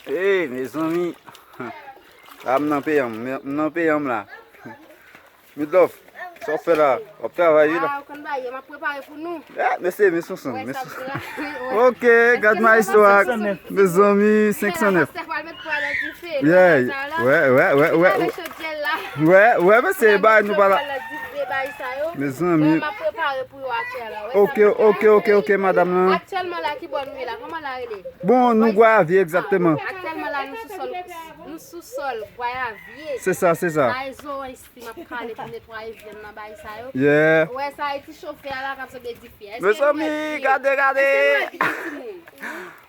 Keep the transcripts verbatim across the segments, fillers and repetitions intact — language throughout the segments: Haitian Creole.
Hey, mezanmi. La, m nan peyi m, m nan peyi m la. Midlove, sa w fè la? W ap travay, wi, la? Ah, ou konn bagay, m ap prepare pou nou. Ah, mesye, men sonson, men sonson. Ok, gad maestro a. Mezanmi, senk san nèf. Wè, wè, wè, wè. Wè, wè, mesye, bay nou pa la. Mezanmi. Ok, ok, ok, ok, madanm nan. Aktyèlman la, ki bò nou ye la? Kòman la rele? Bon, nou Gwayavye, egzakteman. Aktyèlman la, nou sou sòl, nou sou sòl Gwayavye. Se sa, se sa. Sa e zoranj si m ap kale pou netwaye vyann nan bay sa yo. Yeah. Ou wè sa e ti chofè a la k ap sanble dife a. Mezanmi, gade, gade.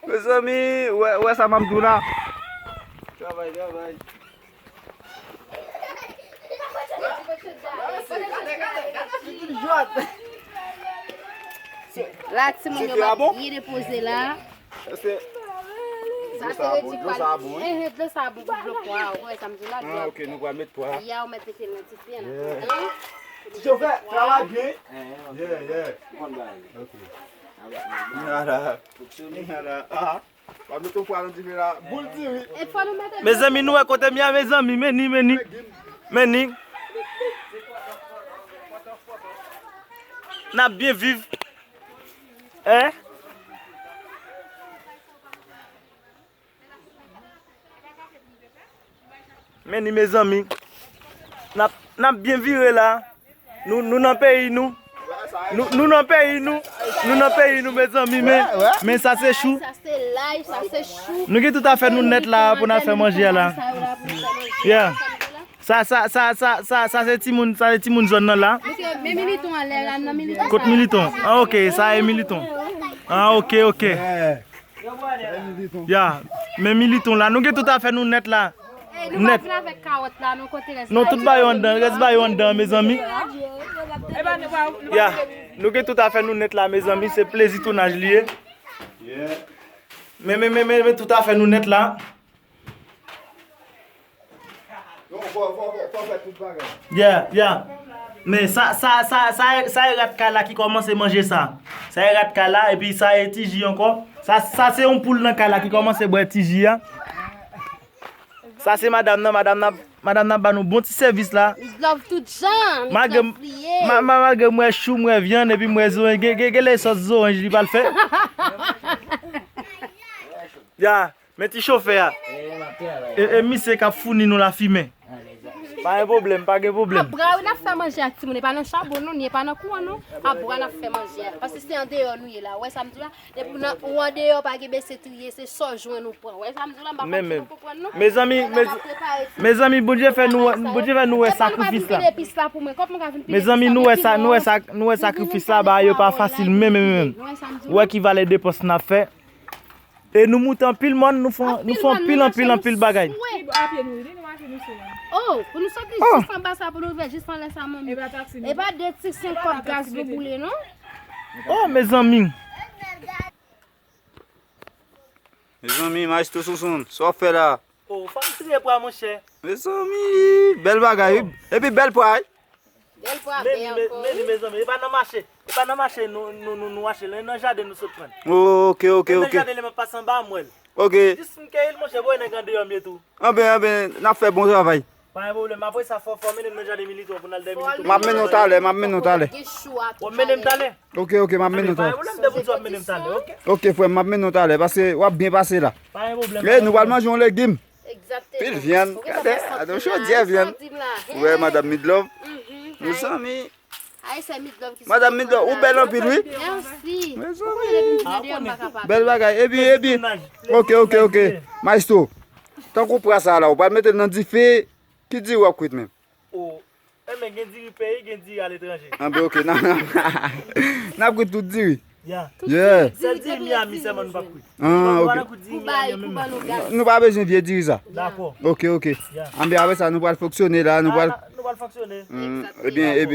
Mezanmi, ou wè, ou wè sa m ap di w la. Travay, travay. La, timoun yo ap byen depoze la. Èske sa a bon? Dlo sa a bon, wi? Enhen, dlo sa a bon pou dlo pwa a, ou wè sa m di w la, dlo. Ah, ok, nou pral met pwa. Ya, ou mèt mete l nan dife an. Yeah. Ti chofè, travay byen. Yeah, yeah. Ok. Nada. Nada. Ah. W ap met yon pwa nan dife la. Boul diri. Mezanmi, nou wè kote m ye a, mezanmi, men ni, men ni. Men ni. N ap byen viv. Hein? Men ni, mezanmi. N ap, n ap byen vire la. Nou, nou nan peyi nou. Nou, nou nan peyi nou. Nou nan peyi nou, mezanmi, men, men sa se chou. Sa se lay, sa se chou. Nou gen tout afè nou nèt la pou n al fè manje a la. Yeah. Sa, sa, sa, sa, sa, sa se timoun, sa se timoun zòn nan la. Men militon anlè la, nan militon. Kot militon? Ah, ok, sa e militon. Ah, ok, ok. Ya, men militon la, nou gen tout afè nou nèt la. Nèt. Non, tout bagay yo anndan, rès bagay yo anndan, mezanmi. Ya, nou gen tout afè nou nèt la, mezanmi, se plezi tounaj li ye. Men, men, men, men, men tout afè nou nèt la. Yeah, yeah. Men sa, sa, sa, sa, sa e rat kay la ki kòmanse manje sa. Sa e rat kay la, epi sa e ti ji ankò. Sa, sa se yon poul nan kay la ki kòmanse bwè ti ji a. Sa se madanm nan, madanm nan, madanm nan ba nou bon ti sèvis la. Midlove tout jan, Midlove li ye. Ma, ma, malgre m wè chou, m wè vyann, epi m wè zoranj, gen, gen, gen lè sòs zoranj li pral fè. Ya. Men ti chofè a. E, e misye k ap founi nou lafimen. Pa gen pwoblèm, pa gen pwoblèm. Abra wi n ap fè manje ak timoun, e pa nan chabon nou, ni e pa nan kouran nou. Abra n ap fè manje a. Paske se andeyò nou ye la. Ou wè sa m di w la? Depi w nan, ou andeyò, pa gen bese triye, se sa w jwenn ou pran. Ou wè sa m di w la? M pa panse nou konprann non. Mezanmi, mezanmi, Bondye fè nou, Bondye fè nou wè sakrifis la. Mezanmi, nou wè sa, nou wè sa, nou wè sakrifis la, bagay yo pa fasil menm, menm, menm. Ou wè ki valè depans n ap fè. E nou moute anpil mòn, nou fè, nou fè anpil, anpil, anpil bagay. Oh, pou nou soti jis anba sa, pou nou rive jis anlè sa, manmi. E pa de ti senkant gaz nou boule, non? Oh, mezanmi. Mezanmi, Maestro Sonson, sa w ap fè la? Oh, fò m tire pwa, monchè. Mezanmi, bèl bagay, wi. Epi bèl pwa, wi. Bèl pwa, men, bèl men, ankò, men, wi. Mezanmi, e pa nan mache. E pa nan mache nou, nou, nou, nou achte l. Nan jaden nou sot pran l. Oh, ok, ok, ok. Nan jaden li, m ap pase anba a, m wè l. Ok. Jis m keyi l, monchè, bò nèg andeyò m ye tou. Anben, anben, n ap fè bon travay. Pa gen pwoblèm. Apre sa, fò, fò mennen m nan jaden militon pou n al dèyè militon. M ap mennen w talè, m ap mennen w talè. W ap mennen m talè? Ok, ok, m ap mennen w talè. Pa gen pwoblèm, depi w ap mennen m talè, ok? Ok, frè m, m ap mennen w talè, paske w ap byen pase la. Pa gen pwoblèm. E, nou pral manje yon legim. Egzakteman. Pil vyann. Gade, gade yon chodyè vyann. Ou wè, madanm Midlove. Mezanmi. Madanm Midlove, ou bèl anpil, wi. Mèsi. Mezanmi. Bèl bagay. Epi, epi. Ok, ok, ok. Maestro, tankou pwa sa la, ou pral mete l nan dife, ki diri w ap kwit menm? Oh, enben, gen diri peyi, gen diri aletranje. Anben, ok, n ap, n ap kwit tout diri. Yeah. Sèl diri Miami sèlman nou p ap kwit. Ah, ok. Nou pa kwit diri Miami menm. Nou pa bezwen vye diri sa. Dakò. Ok, ok. Anben, apre sa, nou pral fonksyone la, nou pral. Ah, nou pral fonksyone. Ebyen, ebyen.